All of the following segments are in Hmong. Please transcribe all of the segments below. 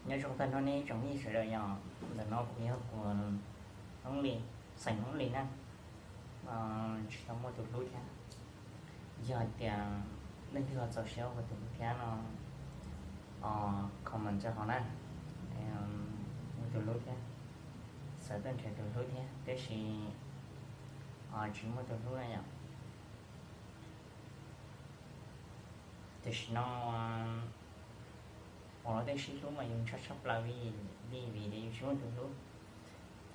Nyob zoo tag nrho nej tsoom phooj ywg sawv daws, yog ntawm no kuv yog kuv Hmoob Lis, xeem Hmoob Lis na, tsis tau muaj tus hlub thiab. Yog hais tias leej twg ho txaus siab ua kuv tus hlub thiab no, comment rau hauv na, muaj tus hlub thiab, xav tuaj nrhiav tus hlub thiab, tab sis tsis muaj tus hlub na yom. Tam sim no uas lawv tej sib hlub mas yus ntshai tshaj plaws li, vim tias yus tsis muaj tus hlub.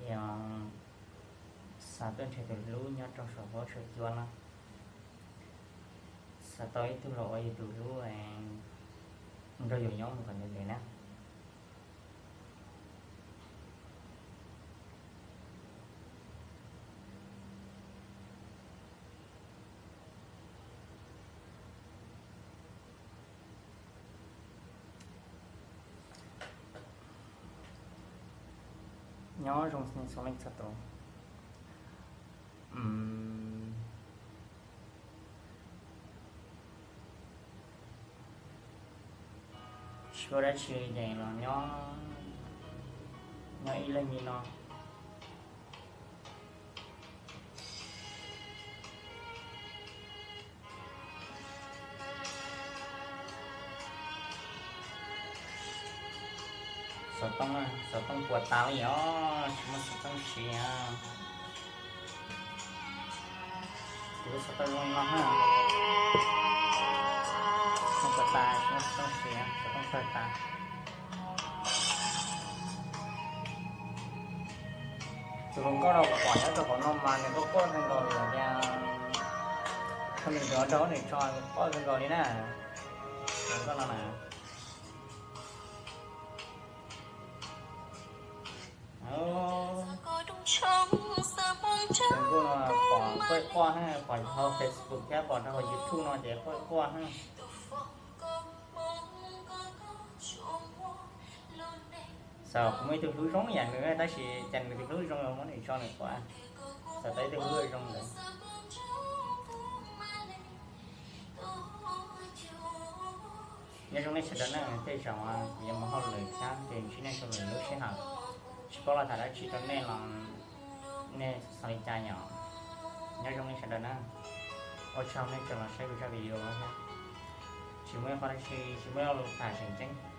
Ces xav tuaj nrhiav tus hlub nyob rau saum huab saum cua no, xav tau ib tug los ua yus tus hlub nrog yus nyob mus kom ntev ntev na. Nyob zoo xwb leej txhua tus. Tsis ua dab tsi ces los nyob, nyob ib leeg li no. Xov tooj, xov tooj puas tas li os, tsis muaj xov tooj siv. Kuv lub xov tooj zoo li no na. Xov tooj puas tas, tsis muaj xov tooj siv, xov tooj tawg tas. Tus hluas nkauj no kuv pom nyob rau hauv no mas nws kuj quaj kawg nkaus li tias, thaum nws nrog nws tso nws quaj kawg nkaus li na. Tus hluas nkauj no na. Tus hluas nkauj no pom quaj quaj, pom rau hauv Facebook thiab pom rau hauv YouTube no ces quaj quaj. Xav kuv muaj ib tug hlub zoo yam nws tab sis cas nws tus hlub zoo muab nws tso nws quaj. Xav tau ib tug hlub zoo ntawd. Nyob zoo nej sawv daws na, tej zaum kuv yuav mus hauj lwm thiab ces ntsib nej rau lwm lub sij hawm. Tsis paub los tham dab tsi rau nej los nej xav li cas yom. Nyob zoo nej sawv daws na. Ua tsaug nej tseem los saib kuv zaj video no thiab. Tsis muaj ib qho dab tsi, tsis muaj ib lo lus tham tseem ceeb.